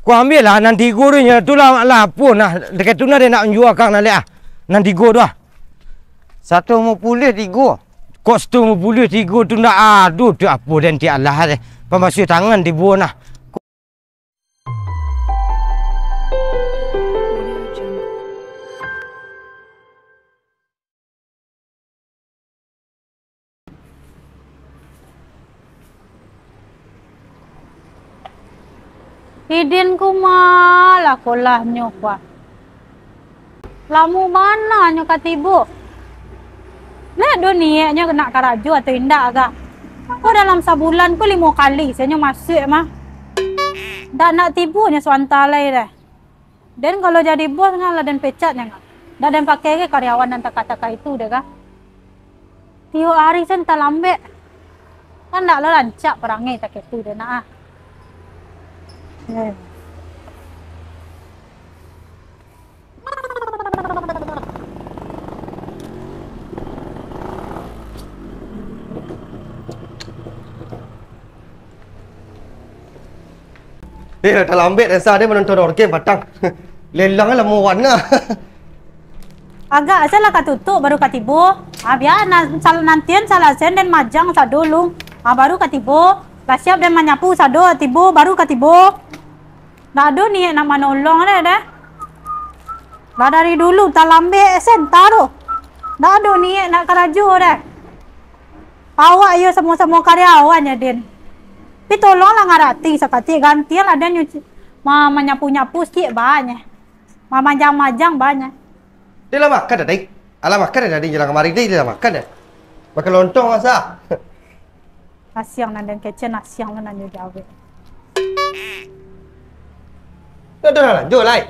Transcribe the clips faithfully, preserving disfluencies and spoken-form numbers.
Ko ambiak lah nan tigo tu nyo, tu lah, lah apo nah, dakek tu nah den nak manjua kang nah, liek ah. Nan tigo tu ah. Satu limo puluah tigo. Kok satu limo puluah tigo tu ndak ado tu apo den ti alah deh. Pambasuah tangan tibo nah. Hidin ko ma lah kolahnyo ko ah. Lamo bana nyo ka tibo. Ndak ado niaiknyo nak karajo atau indak agak. Ko dalam sabulan ko limo kali sajo nyo masuak mah. Ndak nak tibo nyo sabanta lai deh. Den kalau jadi bos nyo lah den pecat nyo. Ndak den pakai ge karyawan nan taka-taka itu deh kah. Tiok ari sen talambek. Kan ndak lo rancak parangai takah itu deh nak ah. Eh. Eh, talambek den sa, den manonton orgen patang. Lelang lah mau warna. Agak se lah ka tutup baru ka tibo. Ah, bia na-, sal-, nantian salasai den majang sado lu. Ah, baru ka tibo. Lah siap den manyapu sado tibo, baru ka tibo. Ndak ado niaik nak manolong deh, deh. Lah dari dulu talambek sen taro. Ndak ado niaik nak karajo deh. Awak iyo samo-samo karyawan yo, Din. Tapi tolonglah ngarati sakatiak, gantianlah den nyuci, ma-, manyapu-nyapu saketek baa nyo. Mamajang-majang baa nyo. Dek lah makan dah, Dai? Alah makan dah tadi jalan kamari, Dai? Dek lah makan dah. Makan lontong lah, Sa. Nasiang nan den kecek, nasiang lo nan den jawek. Dah, dah, lanjut, lai.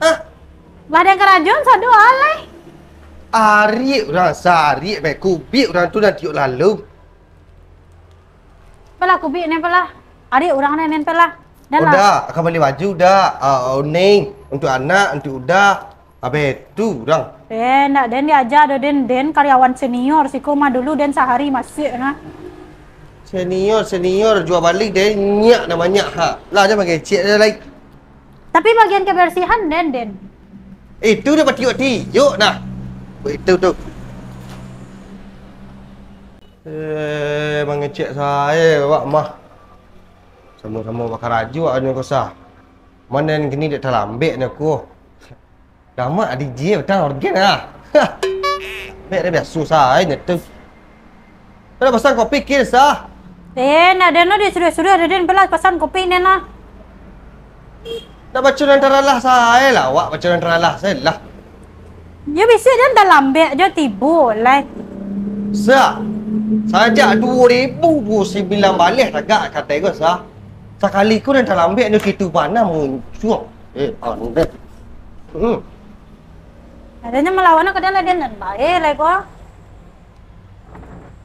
Hah? Lah den karajoan sado, lai. Ariak urang, Sa, ariak bae, kubik urang tu nan tiok lalu. Palah kubik nen, palah. Ariak urang nen, nen, palah. Dah lah. Uda, akan bali baju, Uda. Ah, uning, untuak anak, untuak Uda. Abeh tu urang. Eh, ndak den diaja doh, den. Den karyawan senior siko mah, dulu den sahari masuak, ha. Senior, senior, jua bali den nyiak nan banyak, ha. Lah, jan mangecek den lai. Tapi bagian kebersihan den, den. Itu dah batiok-tiok nah. Itu tu. Eh, mangecek sae awak mah. Samo-samo bakarajo awak nyo ko, Sa. Mano nan kini dek talambek nyo ko. Lamak D J patang orgen ah. Bek dah biaso sae nyo tu. Dah pasan kopi kini, Sa. Eh, ndak den lo disuruah-suruah, den pelah pasan kopi nen lah. Nak baco nan taralah sae lah, awak baco nan taralah sae lah. Yo bisuak jan talambek jo tibo lai. Sa, sajak duo ribu duo sambilan baleh tagak katai ko, Sa. Sakali ko nan talambek nyo kitu bana muncuang. Eh, ondeh. Hmm. Adanyo malawan ka den lah, den nan bae lai ko.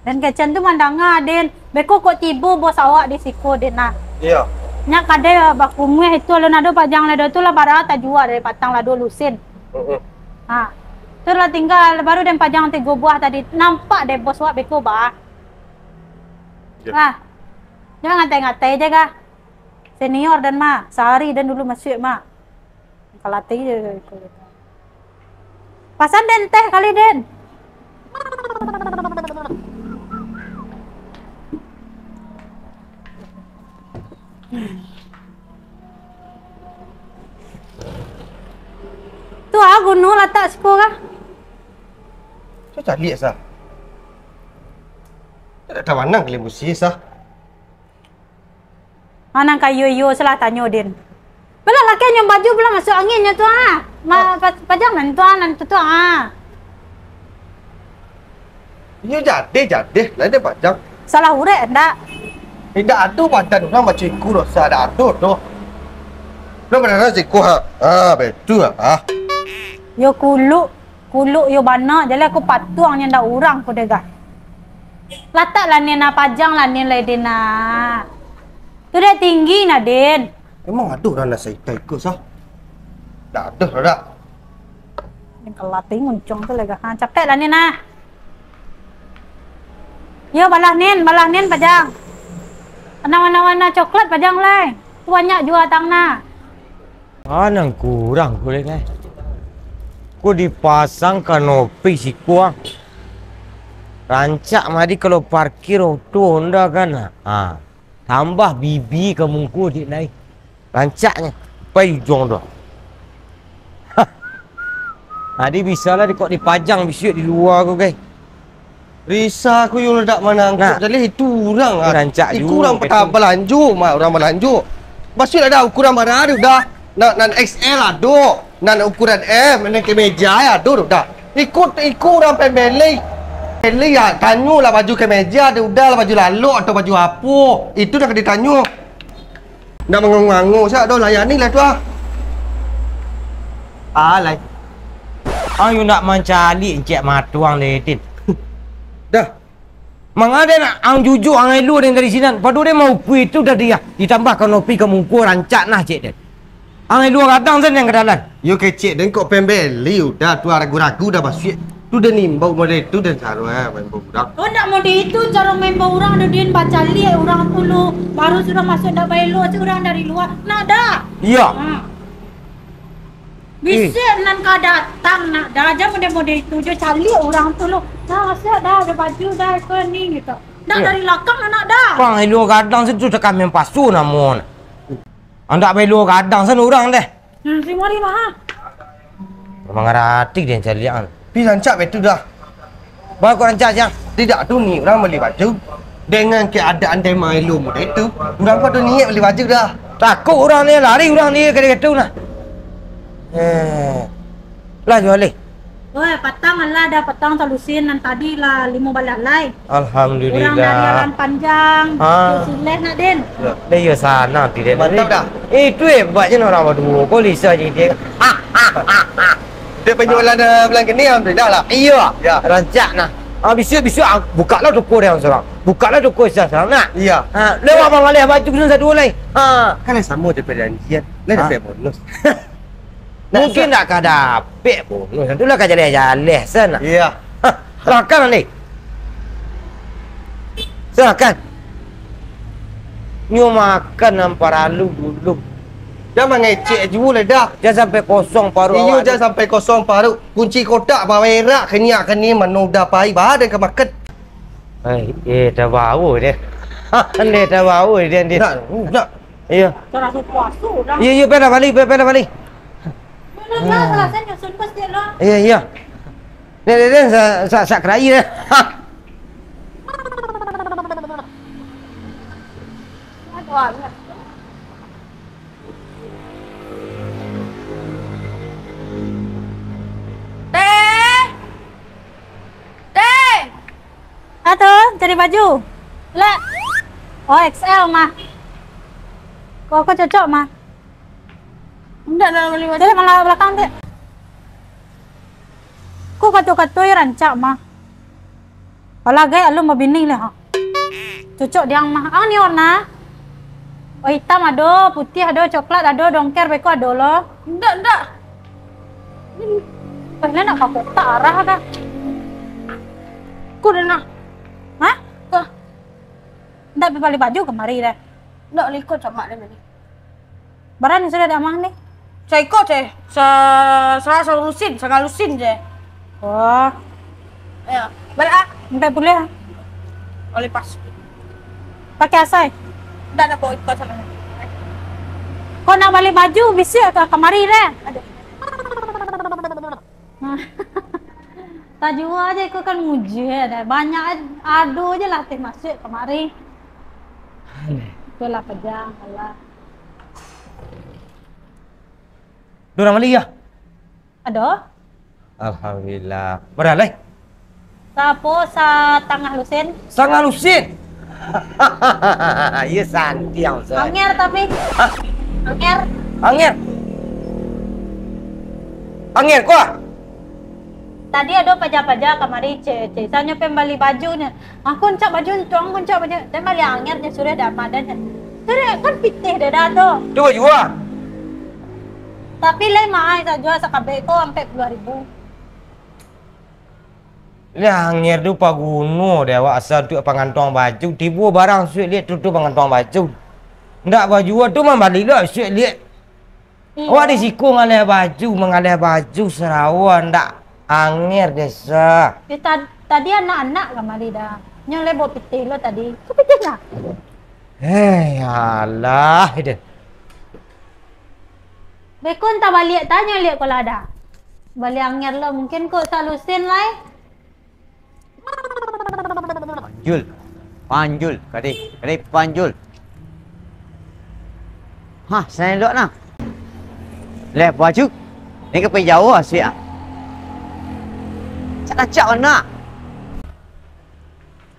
Den kecek tu mandanga, den. Beko kok tibo bos awak di siko, den, nah. Iyo. Nyo kadai bakumuah itu, alun ado pajang lado tu lah, bara tajua dari patang lado lusin. Heeh. Ha. Tu lah tingga, baru den pajang tigo buah tadi. Nampak deh bos awak beko, bah. Iyo. Nah. Jan ngatai-ngatai je, kah. Senior den mah. Sahari den dulu masuak, mah. Kalatih je. Pasan den teh kali, den. Tu ah, guno latak siko kah? Tu caliak, Sa. Tak ada tawanang kalian busi, Sa. Ah, nan ka iyo-iyo salah tanyo, Din. Bala laki nyo baju bala masuak angin nyo tu, ah. Ma-, Ah. pa-, pajang nan tu, ah, nan tu, tu, ah. Iyo, jadeh, jadeh. Lai deh pajang. Salah urek, ndak? Indak ado badan urang macam iku doh, Sa, ndak ado doh. Lo badan siko, ha. Ah, betul, ah. Yo kuluk. Kuluk iyo bana, jaleh ko patuang nyo ndak urang ko deh, gah. Latak lah nin, ah, pajang lah nin, lai, Din, ah. Tu dek tinggi nah, Din. Emang ado urang nan saitai ko, Sa? Ndak ado, ndak. Yang kelatih nguncung tu, lai, gah. Ha, capek lah nin, ah. Yo, balah nin, balah nin pajang. Warna-warna coklat pajang, lai. Banyak jua tang nah. Ah, nan kurang ko lai, eh. Ko dipasang kanopi siko, ah. Rancak mah di kalau parkir oto Honda kan, ah. Ah, tambah bibi ka muko dek lai. Rancaknyo. Pai ujuang tu. Hah. Jadi bisa lah di, kok dipajang bisuak di lua ko, gai. Risau aku yo dak manangkok. Nah. Jaleh itu urang, ah. Rancak juo urang gitu. Patah balanjo, mah urang balanjo. Masuak lah dah ukuran bara tu dah. Nan, nan X L ado, nan ukuran M, nan kemeja ado tu dah. Ikut, ikut urang pembeli. Beli ya, tanyo lah baju kemeja, ado udah lah baju lalok atau baju apo. Itu dah ka ditanyo. Ndak mangangu-angu, sak doh layani lah tu ah. Alai. Ang yo ndak mancaliak encek matuang deh, Din. Dah. Manga deh nak ang jujur, ang elok deh dari sinan. Pado deh mau kui tu tadi ah. Ditambah kanopi ka muko rancak nah cek deh. Ang elok gadang sen nan ka dalan. Yo kecek den kok pembeli udah tu ragu-ragu dah basuak. Tu den imbau model tu den saruah main urang. Oh, ndak model itu caro main urang tu, den bacaliak urang tu lo. Baru sudah masuak ndak baelok cek urang dari lua. Nak dak? Iyo. Ha. Bisuak nan ka datang nak dak, jan model-model itu jo caliak urang tu lo. Nah, masuak dah, ado baju dah, iko ni gitu. Ndak dari lakang nak dak. Bang, elok gadang situ cakap main pasu namun. Andak baelok gadang sen urang deh. Hmm, si mari mah. Mangarati deh caliak an. Pi rancak betul dah. Baa kok rancak siang? Tidak tu ni urang bali baju. Dengan keadaan dema elo model tu, urang ko ado niat bali baju dah. Takut urang ni lari urang ni ka diatu nah. Eh. Lah jual leh. Oi, patang alah dah, patang talusin nan tadi lah limo baleh alai. Alhamdulillah. Urang dari Alan Panjang, ha. Tu sileh nak, Din. Dah iyo sanang ti, Din. Mantap dah. Eh, itu hebatnya urang baduo. Kok bisa jadi dia? Dia penjualan, eh, bulan kini alhamdulillah lah. Iyo. Ya. Rancak nah. Ah, bisuak-bisuak, ah, bukalah toko dia surang. Bukalah toko dia surang nak. Iya. Ha, lewat bang alih baju tu satu lai. Ha. Kan samo je perjanjian. Lah dapat bonus. Mungkin nak ka dapek bonus. Itulah ka jaleh-jaleh sen. Iya. Hah, silakan, Andi. Silakan. Nyo makan nan paralu dulu. Jan mangecek juo lah dah. Jan sampai kosong paruik awak ni. Iyo, jan sampai kosong paruik. Kunci kotak baberak kaniak-kaniak mano udah pai, baa den ka makan. Eh, eh, tabau deh. Andi tabau deh, Andi. Nak, nak. Iyo. Taraso puaso dah. Iyo, iyo, pai lah bali, pai, pai lah bali. Mana dah, alasan nyusun bos dia lah. Iyo, iyo. Deh, deh, deh, sa-, sa-, sak kerai deh. Aduh, aduh. Teh! Teh! Ato, cari baju. Lek. Oh, X L mah. Kok, kok cocok mah? Indak lah, bali baju. Cari malah belakang, Teh. Kok kato-kato yo rancak mah. Alah, gai alun babini lah, ha. Cocok di ang mah. Ang ni warna? Oh, itam ado, putiah ado, coklat ado, dongker beko ado lo. Ndak, ndak. Eh, lah nak ka kotak arah kah? Ko dah nah. Hah? Ko. Ndak pai bali baju kamari deh. Ndak, liko camak deh tadi. Bara nan sudah diamah ni? Saiko, Teh. Sa-, sa-, salusin, sangalusin je. Oh. Ya, balik ah. Sampai buliah. Oleh pas. Pakai asai? Ndak ada bawa ikut sana. Kau nak bali baju, bisi ka kamari deh. Aduh. Tajua aja iko kan mujia deh. Banyak ado je lah teh masuak kamari. Aneh. Itulah pajang lah. Duo urang bali yo? Ado. Alhamdulillah. Bara lai? Sapo satangah lusin? Satangah lusin? Iyo santiang, Ustaz. Anger tapi. Hah? Anger. Anger? Anger ko? Tadi ado paja-paja kamari, cek, cek. Sanyo pai bali baju nyo. Aku rancak baju, tuang aku rancak baju. Den bali anger je suruah dek Ramadan je. Suruah kan pitih dek dah tu. Tu baju ah. Tapi lai mahal sajo sakabek ko ampek puluah ribu. Lah anger tu paguno dek awak asa untuak pangantuang baju. Tibo barang suik liek tu, tu pangantuang baju. Ndak bajua tu mambali lo, suik liek. Iyo. Awak di siko ngaleh baju, mangaleh baju sarawa, ndak anger desa. Eh, tad-, tadi anak-anak kamari dah. Nyo leh bawa pitih lo tadi. Ko pitih nah? Eh, alah, deh. Beko ntah baliak tanyo liek ko lah dah. Baliak anger lo, mungkin ko salusin lai. Panjul. Panjul. Kadai. Kadai panjul. Hah, saya elok nah. Leh baju. Ni ka pai jauah asuik ah. Cak-cak bana.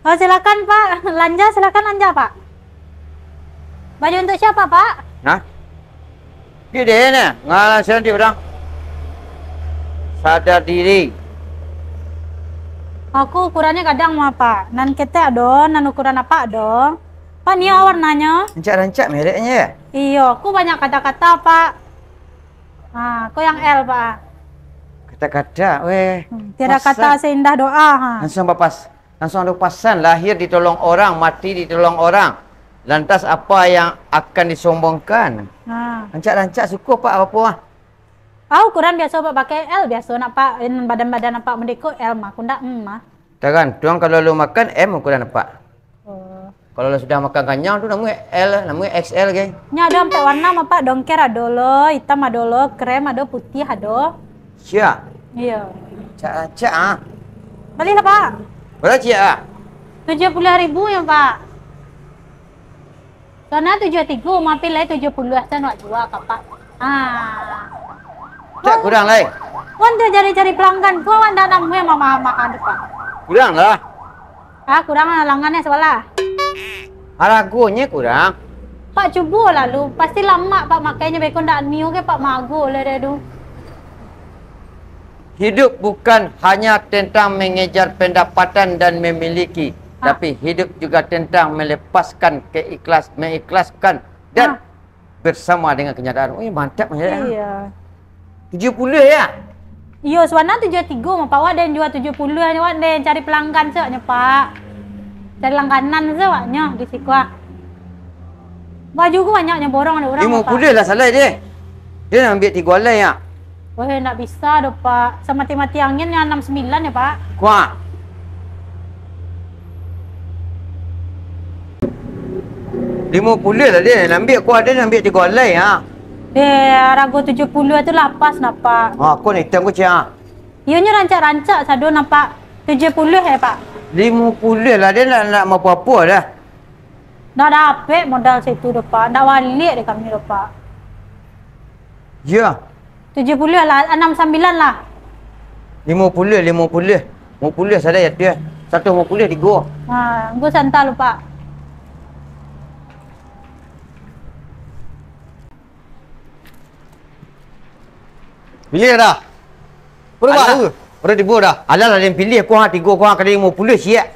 Oh, silakan, Pak. Lanja, silakan lanja, Pak. Baju untuk siapa, Pak? Hah? Pideh ni, ngalah sendiri orang. Sadar diri. Aku ukurannya kadang mah, Pak. Nan ketek ado, nan ukuran apak ado. Pak, ni warnanya. Rancak-rancak mereknya ya? Iyo, aku banyak kata-kata, Pak. Ha, aku yang L, Pak. Kata-kata, weh. Hmm, tiada kata seindah doa, ha. Langsung bapas. Langsung ado pasan, lahir ditolong orang, mati ditolong orang. Lantas apa yang akan disombongkan? Ha. Rancak-rancak suko, Pak, apo ah? Ah, ukuran biaso, Pak, pakai L biaso nak, Pak. Badan-badan apak mendeko L mah, aku ndak M mah. Tagantuang kalau lo makan M ukuran apak. Oh. Kalau lo sudah makan kanyang tu namonyo L, namonyo X L, geng. Nyo ado ampek warna mah, Pak. Dongker ado lo, itam ado lo, krem ado, putih ado. Siap. Iyo. Cak-cak ah. Balilah, Pak. Bara ciek ah? Tujuah puluah ribu nyo, Pak. Soalnyo tujuah tigo, mampir lai tujuah puluah sen wak jua ka Pak. Ah. Cak kurang lai. Wan, dia cari-cari pelanggan, ko wan ndak namuah mama-mama kan, Pak. Kurang lah. Ah, kurang lah, langannyo sabalah. Haragonyo kurang. Pak, cubo lalu, pasti lamak Pak makainyo, beko ndak nio ge Pak mago lah dia tu. Hidup bukan hanya tentang mengejar pendapatan dan memiliki, Ah. tapi hidup juga tentang melepaskan keikhlas, mengikhlaskan dan Ah. bersama dengan kenyataan. Wih, mantap ya. Iya. Tujuh puluh ya? Iyo, sabananyo tujuah tigo mah, Pak. Wak den jua tujuah puluah nyo, wak den cari pelanggan se wak nyo, Pak. Cari langganan se wak nyo di siko, ah. Baju ko banyak nyo borong dek urang, Pak. Limo puluah lah salai deh. Dia nak ambiak tigo alai, ya? Weh, ndak bisa doh, Pak. Samati-mati angin nyo anam sambilan ya, Pak. Kuah. Limo puluah lah deh, nak ambiak kuah deh, nak ambiak tigo alai, ha. Deh, harago tujuah puluah tu lah pas nah, Pak. Ha, ko nak itam ko ciek, ha. Iyo nyo rancak-rancak sado nah, Pak. Tujuah puluah ya, Pak. Limo puluah lah deh, nak, nak apo-apo dah. Ndak dapek modal situ doh, Pak. Ndak baliak deh kami doh, Pak. Iyo. Tujuah puluah lah, anam sambilan lah. Limo puluah, limo puluah. Limo puluah sadai atuih. Saratuih limo puluah tigo. Ha, angku santa lu, Pak. Pilih dah. Udah Alah. baru. Udah tibo dah. Alah lah, den pilih kuah tigo kuah kali limo puluah ciek.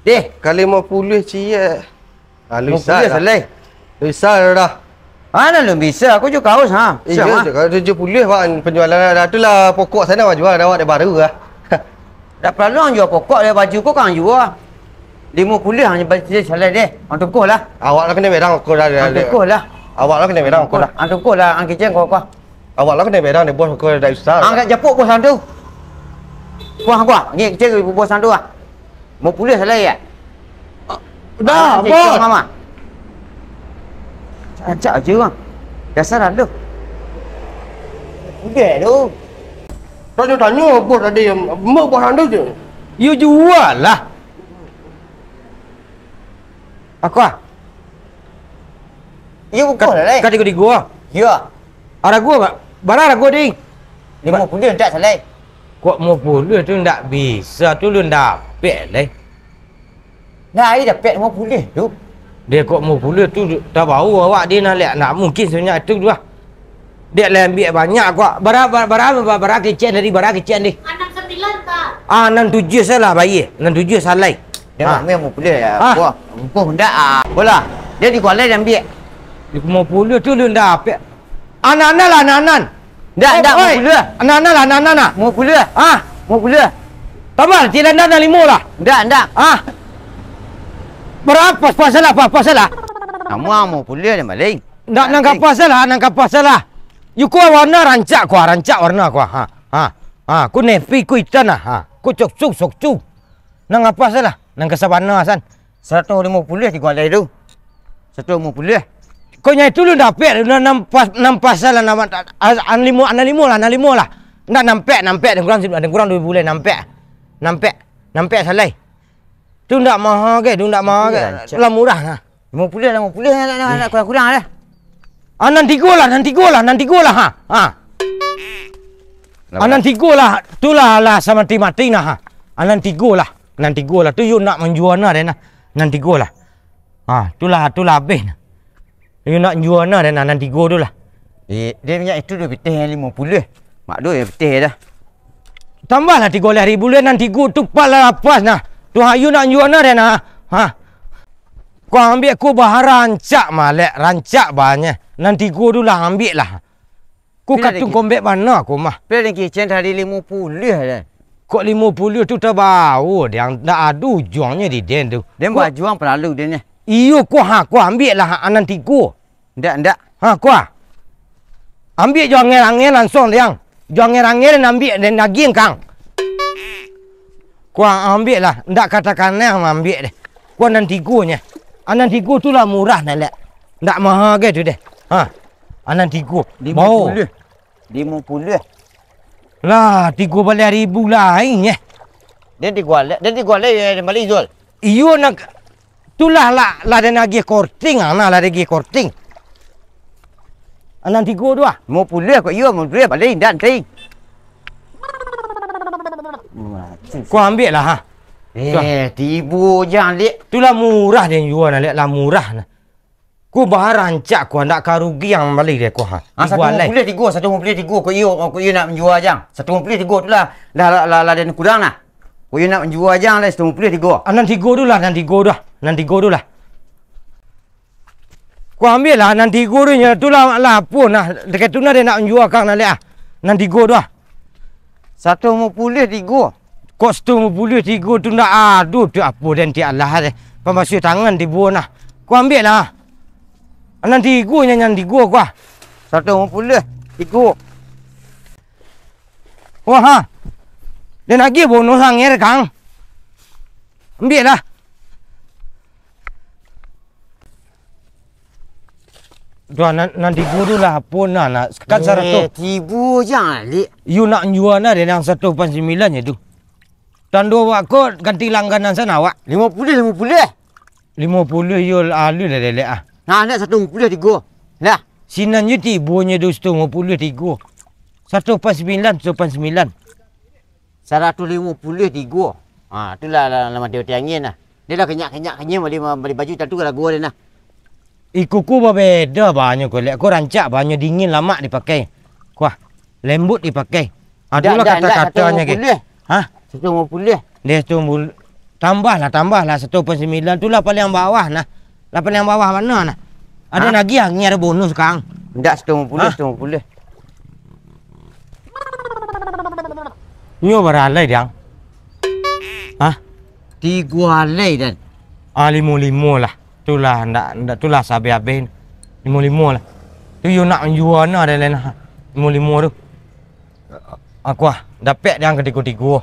Deh. Kali limo puluah ciek. Ah, limo puluah lah. Salai. Bisa dah. Mana lu bisa? Aku juga kaus, ha. Iya, Siapa? Kalau tujuh puluh, Pak, penjualan dah tu lah pokok sana, Pak, jual dah, awak dah baru lah. Dah pernah jual pokok, dia baju kau kan jual. Limo puluah hanya baju salai deh. Ang tungkuh lah. Awak lah kena berang aku dah. Ang tungkuh lah. Awak lah kena berang aku dah. Ang tungkuh lah, ang kicen kau kau. Awak lah kena berang deh, bos, aku dah usah. Ang kat japuk bos ang tu. Kuah, kuah. Ni kicen bos ang tu lah. Mau pulih salah ya? Ah, dah, ah, bos. Mama. Acak aja bang. Dasar anda. Udah tu. Tanya-tanya bos tadi, mau bos anda je. You jual lah. Aku ah. Iyo, bukan lah, Lek. Kati ko di gua. Iyo. Arago, Pak. Bara arago, ding? Limo puluah ndak salah. Kok limo puluah tu ndak bisa tu, lu dapek, Lek. Nah, ai dapek limo puluah tu. Dia kok limo puluah tu, tabau awak dia nak, Lek. Ndak mungkin sabanyak tu lah. Dek lah ambiak banyak kok. Bara, bara, bara, bara, bara kecek dari bara kecek ni. Anam sambilan, Pak. Ah, anam tujuah salah bayar. Anam tujuah salah. Dia Ah. nak ambil lima puluh ya. Ah. Wah, mumpung ndak ah. Bola. Dia di kuala dia ambil. Di lima puluh tu lu ndak apa. Anak-anak lah, anak-anak. Ndak, Eh, ndak, oi. lima puluh. Anak-anak lah, anak-anak lah. Lima puluh. Ah. Lima puluh. Tambah, tidak ndak ada lima lah. Ndak, ndak. Ah. Berapa? Pas-pas salah, pas-pas salah. Namuah mau puliah dan balik. Ndak, nan ka pasal lah, nan ka pasal lah. Yu ko warna rancak ko, rancak warna ko. Ha, ha, ha, ko nepi, ko itam lah. Ha, ko cokcu, cokcu. Nan ka pasal lah, nan ka sabana san. Saratuih limo puluah tigo alai tu. Saratuih limo puluah. Ko nyo itu lu dapek, nan, nan pas, nan pasal lah, nan, an, an limo, an limo lah, an limo lah. Ndak nampek, nampek, dan kurang, dan kurang duo bulan nampek. Nampek, nampek salai. Tu ndak maha ge, tu ndak maha ge. Iya, rancak. Lah murah nah. Limo puluah, limo puluah, nak, nak, nak kurang-kurang lah. Ah, nan tigo lah, nan tigo lah, nan tigo lah, ha. Ha. Ah, nan tigo lah, tu lah, lah samati-mati nah, ha. Ah, nan tigo lah, nan tigo lah. Tu yu nak manjua nah, deh nah. Nan tigo lah. Ha, tu lah, tu lah abih nah. Yu nak manjua nah, deh nah, nan tigo tu lah. Eh, dia minyak itu duo pitih limo puluah. Mak duo ya pitih dah. Tambahlah tigo baleh ribu leh, nan tigo tu pala lapas nah. Tu ha, yu nak manjua nah, deh nah. Ha. Ko ambiak ko bah rancak malek, rancak banyak. Nan tigo tu lah ambiak lah. Ko katuang kombek bana ko mah. Pila lagi cen tadi limo puluah dah. Kok limo puluah tu tabao, deh, ndak ado ujuangnyo di den tu. Den bajuang pelalu den nyo. Iyo ko ha, ko ambiak lah ha, nan tigo. Ndak, ndak. Ha, ko ha. Ambiak jo angel-angel langsuang, deh. Jo angel-angel ambiak, den agiah kang. Ko ha, ambiak lah, ndak katakan ambiak deh. Ko ha nan tigo nyo. Ah, nan tigo tu lah murah nah, lek. Ndak maha ge tu deh. Ha. Ah, nan tigo. Limo puluah. Limo puluah. Lah, tigo baleh ribu lai nyo. Den tigo alai, den tigo alai, eh, den bali jual. Iyo nak, tu lah, lah, lah den agiah korting, ah, nah, lah den agiah korting. Ah, nan tigo tu ah. Limo puluah kok iyo, limo puluah bali ndak nanti. Ko ambiak lah ha. Eh, tibo jan, Lik. Tu lah murah den jua nah, Lik, lah murah nah. Ko bah rancak ko, ndak ka rugi ang bali deh ko ha. Ah, tigo alai. Saratuih limo puluah tigo, saratuih limo puluah tigo, kok iyo, kok iyo nak manjua jan. Saratuih limo puluah tigo tu lah, lah, lah, lah, lah den kurang nah. Kok iyo nak manjua jan lah, saratuih limo puluah tigo. Ah, nan tigo tu lah, nan tigo tu lah, nan tigo tu lah. Ko ambiak lah, nan tigo tu nyo tu lah, lah apo nah, dakek tu nah den nak manjua kang nah, Lik ah. Nan tigo tu ah. Saratuih limo puluah tigo. Kok saratuih limo puluah tigo tu ndak ado tu apo den ti alah deh. Pambasuah tangan tibo nah. Ko ambiak lah. Nan tigo nyo, nan tigo ko ah. Saratuih limo puluah tigo. Wah ha. Den agiah bonus angel kang. Ambiak lah. Tu, nan, nan tigo tu lah, apo nah, nah, kan sarato. Eh, tibo jan, Lik. Yu nak manjua nah, deh, nan saratuih lapan sambilan je tu. Tando awak ko ganti langganan sana awak. Limo puluah, limo puluah. Limo puluah, yo, alun lah, Lek, ah. Nah, nak saratuih limo puluah tigo. Nah. Sinan je tibonyo tu saratuih limo puluah tigo. Saratuih lapan sambilan, saratuih lapan sambilan. Saratuih limo puluah tigo. Ha, tu lah, lah, lah mati-mati angin lah. Dia lah kenyak-kenyak angin bali, bali baju tantu ka lagu dia nah. Iko ko babeda banyo ko, Lek. Ko rancak banyo, dingin lamak dipakai. Kuah, lembut dipakai. Ha, tu lah kata-katanyo ke. Ndak, ndak, saratuih limo puluah. Ha? Saratuih limo puluah. Dia tu bul-, tambah lah, tambah lah saratuih lapan sambilan tu lah paliang bawah nah. Lah paliang bawah mano nah? Ado lagi angin, ado bonus, Kang. Ndak, saratuih limo puluah, ha? Saratuih limo puluah. Nyo bara alai, Dang? Hah? Tigo alai, Dan. Ah, limo-limo lah. Tu lah, ndak, ndak tu lah sabeh-abeh. Limo-limo lah. Tu yo nak manjua nah, Dan, lain lah. Limo-limo tu. Aku ah, dapek Dang katigo-tigo.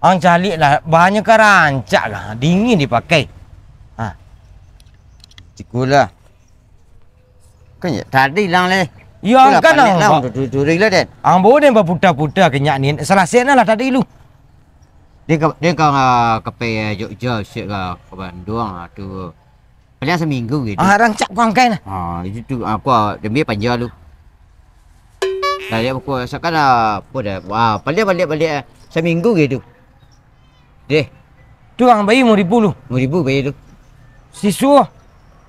Ang caliak lah, banyo ka rancak lah, dingin dipakai. Ha. Siko lah. Kan ya, tadi lang leh. Yo, itulah kan panek ang lang, ba-, tu, tu, tu, tu, lah, Den. Ang bawa den baputa-puta kenyak ni. Salasai nah lah tadi lu. Dia ka, dia ka, ah, ka pai Jogja, siap ka, ka Bandung, ah, tu. Paling saminggu gitu. Ah, rancak pangkai nah. Ah, itu tu, ah, aku, ah, demi panjang lu. Dah lihat buku, sekarang, ah, apa dah? Wah, paling balik-balik, ah, saminggu gitu. Deh. Tu ang bayar limo ribu lu. Limo ribu bayar tu. Siswa?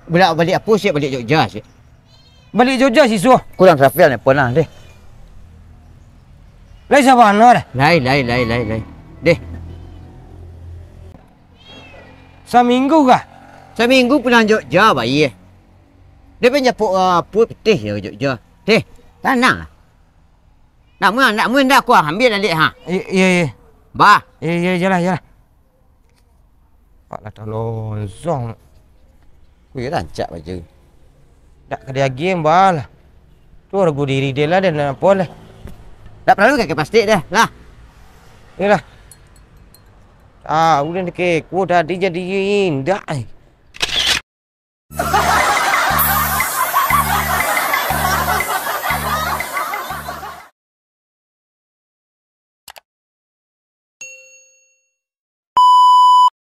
Balik, balik apa, siap balik Jogja, siap. Balik Jogja, siswa? Kurang travel ni, pernah, deh. Lai sabana dah. Lai, lai, lai, lai, lai. Deh. Saminggu kah? Saminggu pulang Jogja, bayar. Dia pun japuk, ah, apa, pitih je Jogja. Deh, tanang lah. Nak murah, nak murah, ndak kuah, ambil lah, Lek, ha. Iya, iya, iya. Bah. Iya, iya, iyalah, iyalah. Pak lah talonzong. Wih, rancak baju. Dak ka diagiah, bah lah. Tu harga diri dia lah, dan apa lah. Dak perlu pakai plastik dah, lah. Iyolah. Tahu dan keko tadi jadi indak, eh.